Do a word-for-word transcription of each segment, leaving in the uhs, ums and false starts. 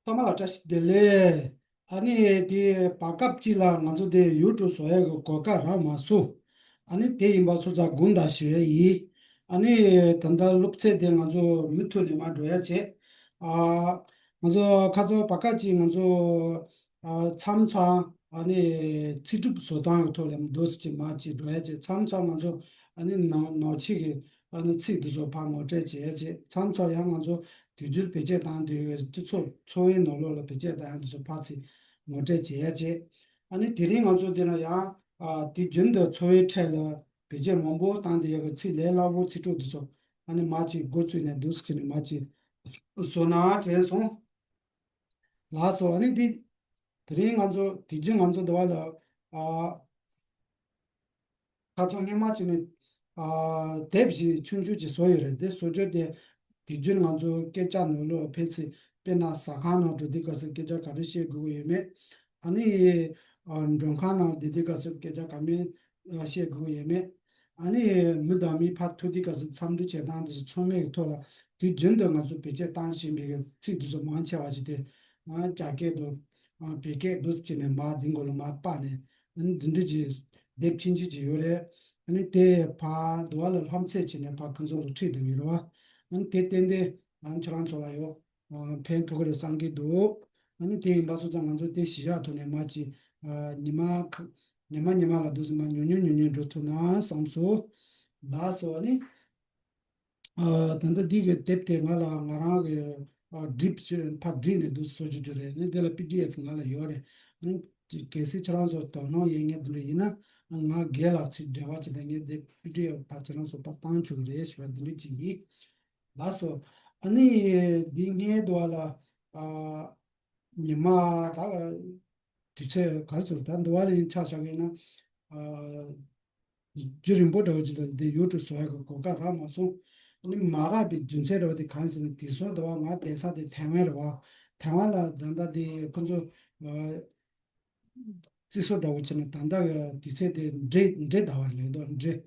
ཚང་མ་ལ་བཀྲ་ཤིས་བདེ་ལེགས། ཨ་ནི་དེ་བར་སྐབས་གཅིག་ལ་ང་ཚོ་དེ་ཡུལ་དུ་བཟོ་ཡས་ཀྱི་གོ་སྐབས་རག་མ་སོང་། ཨ་ནི་དེ་ཡིན་པ་སོང་ཙང་དགོངས་དག་ཞུ་ཡས་ཡིན། ཨ་ནི་ད་ལྟ་སློབ་ཚན་དེ་ང་ཚོ་མུ་མཐུད་ནས་མར་འགྲོ་ཡ་བྱེད། ཨ། ང་ཚོ་ཁ་སང་བར་སྐབས་གཅིག་ང་ཚོ་ཨ། མཚམས་མཚམས་ཨ་ནི་ཚིག་གྲུབ་བཟོ་སྟངས་ཀྱི་ཐོག་ལ་འདུག་སེ་ཅིག་མར་ཅིག་འགྲོ་ཡ་བྱེད། མཚམས་མཚམས་ང་ཚོ་ཨ་ནི་ནང་ནང་ཆོས་ཀྱི་ཨ་ནི་ཚིག་འདི་ཚོ་ཕར་ངོ་སྤྲོད་བྱེད་ཡ་བྱེད། མཚམས་མཚམས་ཡང་ང་ཚོ་དུས་རྒྱུན་བེད་སྤྱོད་བཏང་དུས་སྤྱི་ཚོགས་འཚོ་བའི་ནང་ལོགས་ལ་བེད་སྤྱོད་བཏང་ཡ་འདི་ཚོ་ཕར་ཚུར་ངོ་སྤྲོད་བྱེད་ཡ་བྱེད། ཨ་ནི་དེ་རིང་ང་ཚོ་འདི་ལ་ཡང་ཨ། དུས་རྒྱུན་དུ་འཚོ་བའི་ཁྲོད་ལ་བེད་སྤྱོད་མང་པོ་བཏང་བསྡད་ཡ་གི་ཚིག་ལས་སླ་པོ་ཚིག་གྲུབ་འདི་ཚོ་ཨ་ནི་མར་ཅིག་འགོ་བཙུགས་ནས་འདུག་སེ་བྱས་ནས་མར་ཅིག་བཟོ་ན་དྲན་སོང་། ལགས་སོ། ཨ་ནི་འདི་དེ་རིང་ང་ཚོ་དུས་རྒྱུན་ང་ཚོ་འདི་བ་ལ་ཨ། ཁ་སང་སྔོན་མ་ཅིག་ནས་ཨ། དེབ་ཞིག་ཆུང་ཆུང་ཅིག་བཟོ་ཡོད་རེད། དེ་བཟོ་རྒྱུ་དེ་དུས་རྒྱུན་ང་ཚོ་སྐད་ཆ་ནང་ལོགས་ཕལ་ཆེར་དཔེར་ན་ཟ་ཁང་ནང་འགྲོ་དུས་སྐབས་སུ་སྐད་ཆ་ག་རེ་བཤད་དགོས་ཀྱི་ཡོད་མེད། ཨ་ནི་ཨ། མགྲོན་ཁང་ནང་བསྡད་དུས་སྐབས་སུ་སྐད་ཆ་ག་མེད་བཤད་དགོས་ཀྱི་ཡོད་མེད། ཨ་ནི་མི་དང་མི་ཕར་ཐུག་དུས་སྐབས་སུ་འཚམས་འདྲི་བྱེད་སྟངས་དེ་ཚོ་ཚང་མའི་ཐོག་ལ་དུས་རྒྱུན་དུ་ང་ཚོ་བེད་སྤྱོད་བཏང་བཞིན་པའི་ཚིག་དེ་ཚོ་མང་ཆེ་བ་ཞིག་དེ་ང་རྒྱ་སྐད་དང་བོད་སྐད་འདུག་སེ་བྱས་ནས་མར་འདི་མགོ་ལ་མར་སྤར་ནས། ཨ་ནི་འདི་འདྲ་ཅིག་དེབ་ཆུང་ཆུང་ཅིག་ཡོད་རེད། ཨ་ནི་དེ་ཕར་འདི་བ་ལ་ལྷམ་ཚད་བྱས་ནས་ཕར་ཁོང་ཚོ་ལ་ཁྲིད་བསྡད་ཡོད་རེད་བ། ཨ་ནི་དེ་ཏན་ཏན་ང་ཁྱེད་རང་ཚོ་ལ་ཡོད། ཨ། ཕན་ཐོགས་ཀྱི་རེད་བསམ་གྱི་འདུག་ཨ་ནི་དེ་ཡིན་པ་སོང་ཙང་ང་ཚོ་དེ་གཞི་བཞག་ཐོག་ནས་མར་ཅིག་ཨ། ཉི་མ་ཁ་ཉི་མ་ཉི་མ་ལ་འདུག་སེ་མར་ཉུང་ཉུང་ཉུང་ཉུང་འགྲོ་ཐུབ་ན་བསམ་སོང་། ལགས་སོ། ཨ་ནི་ཨ། ད་ལྟ་འདི་གི་དེབ་དེ་ང་ལ་ང་རང་གི་ཨ། སྒྲིག་ཕར་བསྒྲིགས་ནས་འདུག་སེ་བཟོ་རྒྱུ་རེད། ཨ་ནི་དེ་ལ་པི་ཌི་ཨེཕ་ང་ལ་ཡོད་རེད། ཨ་ནི་གལ་སྲིད་ཁྱེད་རང་ཚོ་དོ་སྣང་ཡོད་མཁན་དེ་འདྲ་ཡིན་ན། ང་རྒན་ལགས་ཚོའི་འབྲེལ་བ་བྱས་ཏེ་ངས་དེ་པི་ཌི་ཨེཕ་ཕར་ཁྱེད་རང་ཚོ་ཕར་བཏང་ཆོག་གི་རེད་ཞུ་བ་འདི་འདྲ་ཅིག་ཡིན། ལགས་སོ། ཨ་ནི་འདི་སྔོན་དུ་བ་ལ་ཨ། ཉི་མ་ད་དུས་ཚོད་ག་རེ་ཟེར་ད་འདི་བ་ལ་ཡིན་ཆ་བཞག་གི་ཡིན་ན་ཨ། རྒྱུན་རིང་པོ་འདྲ་བོ་ཅིག་ལ་འདི་ཡུལ་དུ་བཟོ་ཡག་གི་གོ་སྐབས་རག་མ་སོང་། ཨ་ནི་མ་རག་པའི་རྒྱུ་མཚན་འདྲ་བོ་དེ་གང་ཡིན་ཟེར་ན། དེང་སང་འདི་བ་ང་བསྡད་ས་དེ་ཐའེ་ཝན་རེད་བ། ཐའེ་ཝན་ལ་ད་ལྟ་དེ་ཁོ་ཚོ་ཨ། རྩིས་སོ་འདྲ་བོ་བྱས་ནས་ད་ལྟ་གི་དུས་ཚོད་དེ་འདྲེ་འདྲེ་ཟླ་བ་རེད་ལབ་འདུག་འདྲེ།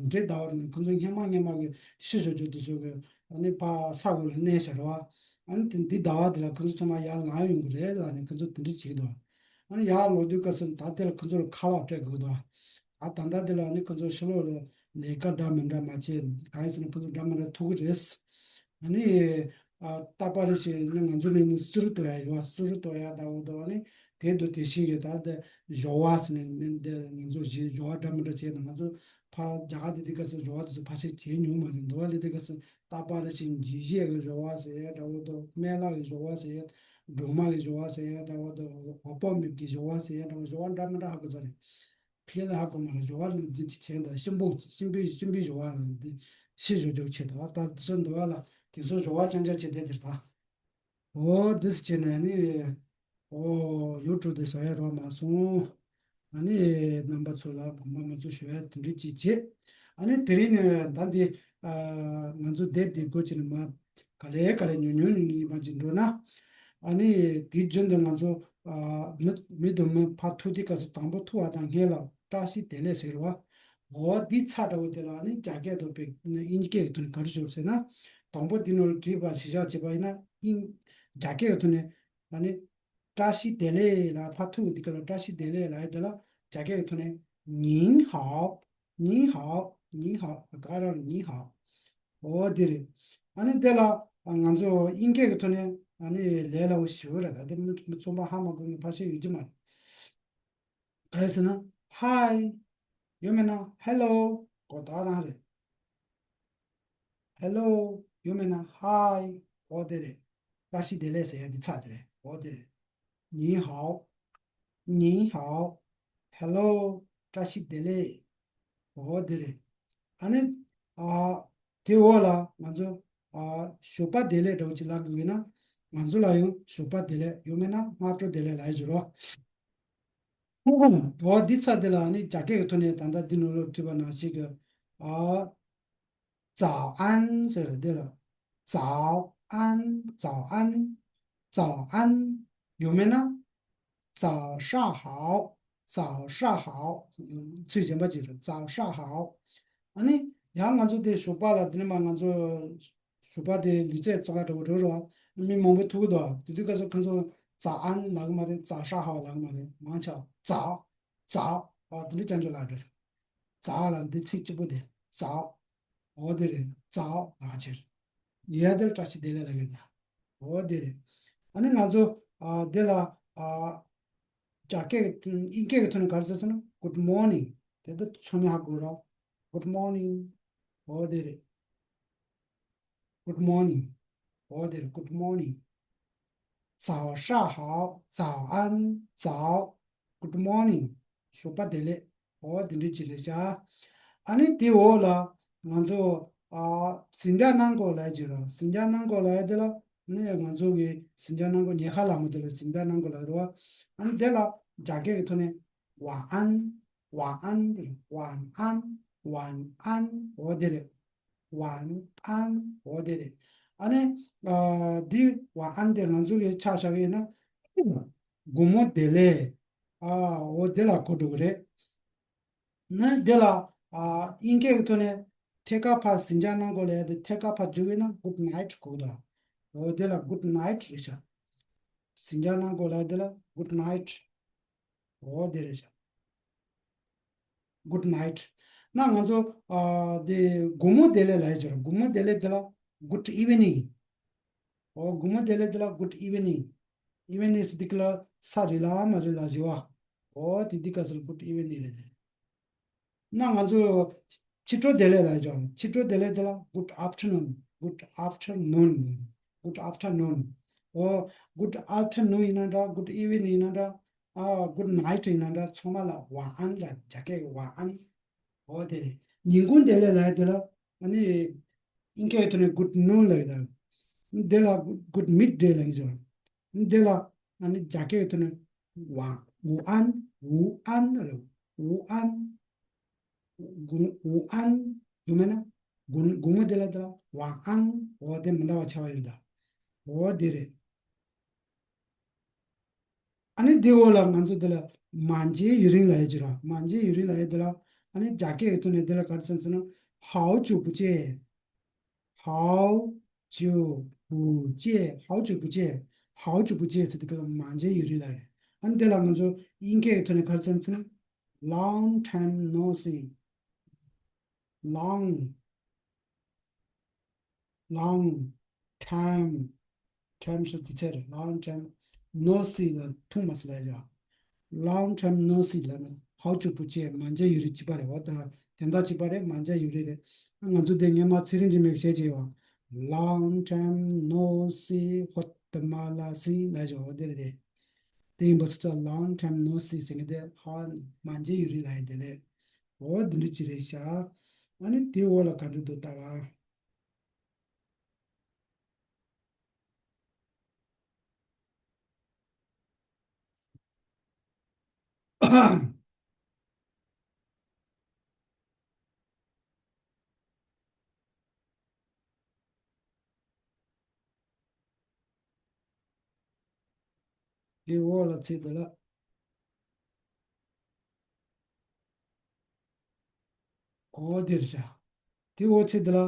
འདྲེ་ཟླ་བ་རེད་ནས་ཁོ་ཚོ་སྔོན་མ་སྔོན་མ་གི་ཤི་ཤོར་རྒྱུ་དེ་ཚོ་གི་ཨ་ནི་ཕར་ས་འོག་ལ་མནན་བཞག་རེད་བ། ཨ་ནི་དེ་འདི་ཟླ་བ་དེ་ལ་ཁོ་ཚོ་ཚང་མ་ཡར་ལངས་ཡོང་གི་རེད་ལབ་ནས་ཁོ་ཚོ་དེ་འདྲ་བྱེད་ཀྱི་འདུག་ཨ་ནི་ཡར་ལོག་དུས་སྐབས་སུ་ད་དེ་ལ་ཁོ་ཚོ་ལ་ཁ་ལག་སྤྲད་དགོས་ཀྱི་འདུག་ཨ་ད་ལྟ་དེ་ལ་ཨ་ནི་ཁོ་ཚོ་ཕྱི་ལོགས་ལ་ལས་ཀ་འདྲ་མི་འདྲ་མ་བྱེད། གང་ཡིན་ཟེར་ན་ཁོ་ཚོ་འདྲ་མི་འདྲ་ཐུག་གི་རེད། ཨ་ནི། ཨ། རྟག་པར་རེ་བཞིན་ནི་ང་ཚོ་ནི་ནི་སུ་རུ་ཏོ་ཡ་ཡོད། སུ་རུ་ཏོ་ཡ་ད་འོ་དོ་ནི་དེ་དུ་དེ་བཞིན་གྱི་ད་དེ་ཞོ་བ་ཟེར་ནས་ནི་འདི་ང་ཚོ་བཞི་ཞོ་བ་འདྲ་མི་འདྲ་བྱས་ན། ང་ཚོ་ཕ་རྒྱ་གར་དེ་དེ་ག་ཚོད་ཞོ་བ་དེ་ཚོ་ཕལ་ཆེར་བྱས་མྱོང་མ་རེད། འདི་བ་ལས་དེ་ག་ཚོད་རྟག་པར་རེ་བཞིན་འཇིགས་བྱེད་ཀྱི་ཞོ་བ་ཟེར་ཡ་ད་འོ་དོ། སྨན་བླ་གི་ཞོ་བ་ཟེར་ཡ། སྒྲོལ་མ་གི་ཞོ་བ་ཟེར་ཡ་ད་འོ་དོ། འོད་དཔག་མེད་ཀྱི་ཞོ་བ་ཟེར་ཡ་ད་འོ། ཞོ་བ་འདྲ་མི་འདྲ་ཧ་གོ་ས་རེད། ཕི་ལ་ཧ་གོ་མ་ལ་ཞོ་བ་ལ་འདི་ཅི་བྱས་འདྲ། གཤིན་པོ་གཤིན་པོའི་གཤིན་པོའི་ཞོ་བ་ལ་འདི་ཤི་ཞོ་ཞོ་བྱེད་དོ། ད་དེ་ཚོ་འདི་བ་ལ་དེ་ཚོ་ཞོ་བ་ཅང་ཅང་བྱེད་དེ་དེར་ད། འོ་འདི་སུ་བྱས་ནས་ནི་འོ་ཡུ་ཊུབ་དེ་བཟོ་ཡ་རོགས་མ་སོང་། ཨ་ནི་རྣམ་པ་ཚོ་ལ་དགོངས་པ་མ་ཚོམ་ཞུ་ཡ་དེ་འདྲ་ཅིག་བྱེད། ཨ་ནི་དེ་རིང་ནས་ད་འདི་ཨ་ང་ཚོ་དེབ་འདི་སྒོ་ཕྱེ་ནས་མ་ག་ལེ་ག་ལེ་ཉུང་ཉུང་ཉུང་ཉུང་མ་ཅིག་འགྲོ་ན། ཨ་ནི་དེ་རྒྱུན་དུ་ང་ཚོ་ཨ་མི་མི་དང་མི་ཕར་ཐུག་དུས་སྐབས་སུ་དང་པོ་ཐུག་པ་དང་སྔོན་ལ་བཀྲ་ཤིས་བདེ་ལེགས་ཟེར་བ། འོ་འདི་ཚ་འདྲ་བོ་དེ་ལ་ཨ་ནི་རྒྱ་སྐད་དང་བོད་དབྱིན་ཇི་སྐད་ཀྱི་ཐོག་ནས་ག་རེ་ཞུ་ཟེར་ན། དང་པོ་འདི་ནང་ལ་བྲིས་པ་གཞི་བཞག་བྱས་པ་ཡིན་ན་དབྱིན་རྒྱ་སྐད་ཀྱི་ཐོག་ནས་ཨ་ནི་བཀྲ་ཤིས་བདེ་ལེགས་ལ་ཕར་ཐུག་འདི་སྐབས་ལ་བཀྲ་ཤིས་བདེ་ལེགས་ལ་ཡ་དེ་ལ་རྒྱ་སྐད་ཀྱི་ཐོག་ནས་ཉིན་ཧའོ། ཉིན་ཧའོ། ཉིན་ཧའོ། ད་ག་རང་ཉིན་ཧའོ། འོ་དེ་རེད། ཨ་ནི་དེ་ལ་ང་ཚོ་དབྱིན་སྐད་ཀྱི་ཐོག་ནས་ཨ་ནི་ལས་སླ་བོ་ཞེ་པོ་རེད། ད་དེ་མི་མི་རྩོམ་པ་ཧ་མ་གོ་མཁན་ཕལ་ཆེར་ཡོད་ཀྱི་མ་རེད། ག་རེ་ཟེར་ན། ཧའི། ཡང་མིན་ན་ཧེ་ལོ། འོ་ད་ག་རང་རེད། ཧེ་ལོ། ཡང་མིན་ན་ཧའི། འོ་དེ་རེད། བཀྲ་ཤིས་བདེ་ལེགས་ཟེར་ཡ་དེ་ཚ་དེ་རེད། འོ་དེ་རེད། ཉིན་ཧའོ། ཉིན་ཧའོ། ཧེ་ལོ། བཀྲ་ཤིས་བདེ་ལེགས། འོ་དེ་རེད། ཨ་ནི། ཨ། དེ་འོག་ལ་ང་ཚོ། ཨ། ཞོགས་པ་བདེ་ལེགས་འདྲ་བོ་ཅིག་ལབ་དགོས་ཀྱི་ན། ང་ཚོ་ལ་ཡང་ཞོགས་པ་བདེ་ལེགས། ཡང་མིན་ན་སྔ་དྲོ་བདེ་ལེགས་ལབ་ཡ་ཅིག་རེད། འོ་འདི་ཚ་དེ་ལ་ཨ་ནི་རྒྱ་སྐད་ཀྱི་ཐོག་ནས་ད་ལྟ་འདི་ནང་ལོགས་བྲིས་པ་ནང་བཞིན་གྱི། ཨ། 早安 ཟེར་རེད་འདི་ལ། 早安། 早安། 早安། ཡང་མིན་ན། 早上好། 早上好། ཚུལ་གཞན་པ་ཅིག་རེད། 早上好། ཨ་ནི་ཡང་ང་ཚོ་དེ་ཞོགས་པ་ལ་འདི་ནས་མ་ང་ཚོ་ཞོགས་པ་དེ་ལུས་རྩལ་རྩེད་ག་འགྲོ་འགྲོ་རོགས། མི་མང་པོ་ཐུག་གི་འདུག་དེ་དུས་སྐབས་སུ་ཁོང་ཚོ་早安ལབ་ཀྱི་མ་རེད།早上好ལབ་ཀྱི་མ་རེད། མང་ཆེ་བ་早早ཨ་དེ་འདྲ་ཅན་ཚོ་ལབ་འགྲོ་རེད། 早ལ་འདི་ཚིག་གཅིག་པོ་དེ་早 འོ་དེ་རེད། 早ལབ་ཕྱིར། ཡ་དེར་བཀྲ་ཤིས་བདེ་ལེགས་ལབ་ཀྱི་རེད། འོ་དེ་རེད། ཨ་ནི་ང་ཚོ་ཨ་དེ་ལ་ཨ་རྒྱ་སྐད་ཀྱི་དབྱིན་སྐད་ཀྱི་ཐོག་ནས་ག་རེ་ཟེར་ཟེར་ན། Good morning. དེ་ད་ཆོ་མེད་ཧ་གོ་ར། Good morning. འོ་དེ་རེད། Good morning. འོ་དེ་རེད། Good morning. 早上好, 早安, 早. Good morning. ཞོགས་པ་བདེ་ལེགས། འོ་དེ་འདྲ་ཅིག་རེད་ཤག་ཨ་ནི་དེའི་འོག་ལ་ང་ཚོ་ཨ་ཟིང་ཆ་གནང་དགོས་ལབ་ཀྱི་ར། ཟིང་ཆ་གནང་དགོས་ལབ་ཡ་དེ་ལ་ནི་ང་ཚོ་གི་ཟིང་ཆ་གནང་དགོས། ཉལ་ཁ་ལ་མོ་དེ་ལ་ཟིང་ཆ་གནང་དགོས་ལབ་རེད་བ། ཨ་ནི་དེ་ལ་རྒྱ་སྐད་ཀྱི་ཐོག་ནས 晚安, 晚安, 晚安, 晚安. འོ་དེ་རེད། 晚安. འོ་དེ་རེད། ཨ་ནི་ཨ་འདི་晚安དེ་ང་ཚོ་གི་ཆ་བཞག་གི་ཡིན་ན་དགོང་མོ་བདེ་ལེགས། ཨ་འོ་དེ་ལ་གོ་འགྲོ་གི་རེད། ནི་དེ་ལ་ཨ་དབྱིན་སྐད་ཀྱི་ཐོག་ནས་ཐད་ཀར་ཕར་ཟིང་ཆ་གནང་དགོས་ལབ་ཡ་དེ་ཐད་ཀར་ཕར་བརྗོད་ཀྱི་ན་good night གོ་གི་འདུག་འོ་དེ་ལ་good night རེད་ཤག་ཟིང་ཆ་གནང་དགོས་ལབ་ཡ་དེ་ལ་good night. འོ་དེ་རེད་ཤག good night. ན་ང་ཚོ་ཨ་དེ་དགོང་མོ་བདེ་ལེགས་ལབ་ཡ་ཅིག་རེད། དགོང་མོ་བདེ་ལེགས་དེ་ལ་good evening. འོ་དགོང་མོ་བདེ་ལེགས་དེ་ལ་good evening. evening ཟེར་དུས་ལ་ས་རི་ལ་མ་རི་ལ་ཞི་བ། འོ་དེ་དུས་སྐབས་སུ་good evening རེད་དེ། ན་ང་ཚོ་ཕྱི་དྲོ་བདེ་ལེགས་ལབ་ཀྱང་། ཕྱི་དྲོ་བདེ་ལེགས་དེ་ལ་good afternoon. good afternoon. good afternoon. འོ་good afternoon ཡིན་ན་འདྲ། good evening ཡིན་ན་འདྲ། ཨ་good night ཡིན་ན་འདྲ། ཚང་མ་ལ་晚安ལ་རྒྱ་སྐད་ཀྱི་晚安. འོ་དེ་རེད། ཉིན་གུང་བདེ་ལེགས་ལབ་ཡ་དེ་ལ་ཨ་ནི་དབྱིན་སྐད་ཐོག་ནས་good noon ལབ་ཡོད་ད། དེ་ལ་good midday ལབ་ཀྱི་ཡོད། དེ་ལ་ཨ་ནི་རྒྱ་སྐད་ཐོག་ནས 晚- 午安, 午安རེད། 午安. 午- 午安ཡོད་མེད་ན། དགོང- དགོང་མོ་དེ་ལ་དེ་ལ་晚安. འོ་དེ་མི་འདྲ་བ་ཆགས་པ་ཡོད་ད། འོ་དེ་རེད། ཨ་ནི་དེའི་འོག་ལ་ང་ཚོ་དེ་ལ་མང་ཇའི་ཡུན་རིང་ལབ་ཡ་ཅིག་ར། མང་ཇའི་ཡུན་རིང་ལབ་ཡ་དེ་ལ་ཨ་ནི་རྒྱ་སྐད་ཀྱི་ཐོག་ནས་དེ་ལ་ག་རེ་ཟེར་ཟེར་ན། 好久不见. 好久不见. 好久不见. 好久不见ཟེར་དེ་ག་ལ་མང་ཇའི་ཡུན་རིང་ལབ་རེད། ཨ་ནི་དེ་ལ་ང་ཚོ་དབྱིན་སྐད་ཀྱི་ཐོག་ནས་ག་རེ་ཟེར་ཟེར་ན། long time no see. long long time. time ཞེས་དེ་ཚེ་རེད། long time no see ལ་ཐུག་མ་སོང་ལབ་ཡ། long time no see ལབ་ན་好久不见མང་ཇའི་ཡུན་རིང་གཅིག་པ་རེད། འོ་ད་དོན་དག་གཅིག་པ་རེད། མང་ཇའི་ཡུན་རིང་རེད། ང་ཚོ་དེ་སྔོན་མ་ཚེ་རིང་འཇིགས་མེད་ཀྱིས་བཤད་ཀྱི་ཡོད། long time no see ཧོ་ཏ་མ་ལ་སི་ལབ་ཡ། འོ་དེ་རེད་དེ། དེ་ཡིན་པ་སོང་ཙང་long time no see ཟེར་མཁན་དེ་ཧ་མང་ཇའི་ཡུན་རིང་ལབ་ཡ་དེ་རེད། འོ་འདི་འདྲ་ཅིག་རེད་ཤག་ཨ་ནི་དེའི་འོག་ལ་ག་འདྲ་འདུག་ལྟ་ག་དེའི་འོག་ལ་ཚིག་འདི་ལ། འོ་དེར་བྱ། དེའི་འོག་ཚིག་འདི་ལ།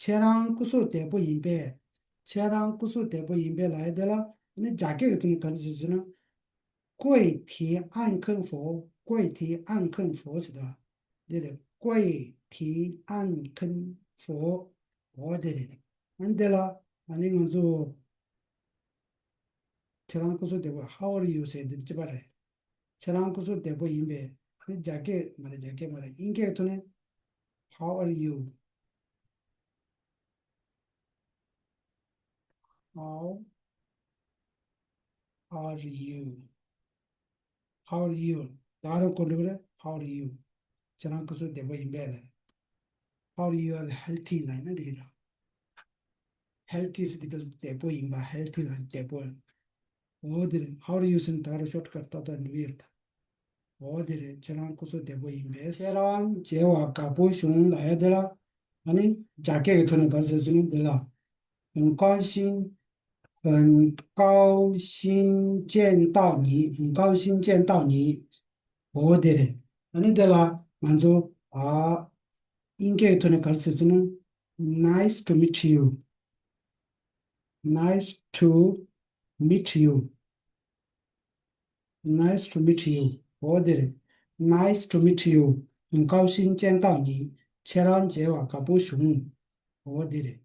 ཁྱེད་རང་སྐུ་གཟུགས་བདེ་པོ་ཡིན་པས། ཁྱེད་རང་སྐུ་གཟུགས་བདེ་པོ་ཡིན་པས་ལབ་ཡ་དེ་ལ་ནི་རྒྱ་སྐད་ཀྱི་ཐོག་ནས་ག་རེ་ཟེར་ཟེར་ན། 贵体安康否? 贵体安康否ཟེར་ད། འདི་རེད། 贵体安康否། འོ་དེ་རེད། ཨ་ནི་དེ་ལ་ཨ་ནི་ང་ཚོ་ཁྱེད་རང་སྐུ་གཟུགས་བདེ་པོ། How are you ཟེར་འདི་གཅིག་པ་རེད། ཁྱེད་རང་སྐུ་གཟུགས་བདེ་པོ་ཡིན་པས། ཨ་ནི་རྒྱ་སྐད་མ་རེད། རྒྱ་སྐད་མ་རེད། དབྱིན་སྐད་ཐོག་ནས། How are you? How are you? How are you? ད་རུང་གོ་འགྲོ་གི་རེད། How are you? ཁྱེད་རང་སྐུ་གཟུགས་བདེ་པོ་ཡིན་པས་ལབ། How are you? Are healthy ལབ་ན་འགྲིག་གི་རེད། Healthy ཟེར་དུས་སྐབས་བདེ་པོ་ཡིན་པ། healthy ལབ་ན་བདེ་པོ། འོ་དེ་རེད། How are you ཟེར་ན་ད་རུང་shortcut ཏག་ཏག་འགྲིག་གི་རེད་ད། འོ་དེ་རེད། ཁྱེད་རང་སྐུ་གཟུགས་བདེ་པོ་ཡིན་པས། ཁྱེད་རང་མཇལ་བ་དགའ་པོ་བྱུང་ལབ་ཡ་དེ་ལ། ཨ་ནི་རྒྱ་སྐད་ཀྱི་ཐོག་ནས་ག་རེ་ཟེར་ཟེར་ན་དེ་ལ། 很高兴 很高兴见到你。 很高兴见到你。འོ་དེ་རེད། ཨ་ནི་དེ་ལ་ང་ཚོ་ཨ་དབྱིན་སྐད་ཀྱི་ཐོག་ནས་ག་རེ་ཟེར་ཟེར་ན། Nice to meet you. Nice to meet you. Nice to meet you. འོ་དེ་རེད། Nice to meet you. ཀའོ་ཤིན་ཅན་ཏའོ་ཉིང་། ཁྱེད་རང་མཇལ་བར་དགའ་པོ་བྱུང་། འོ་དེ་རེད།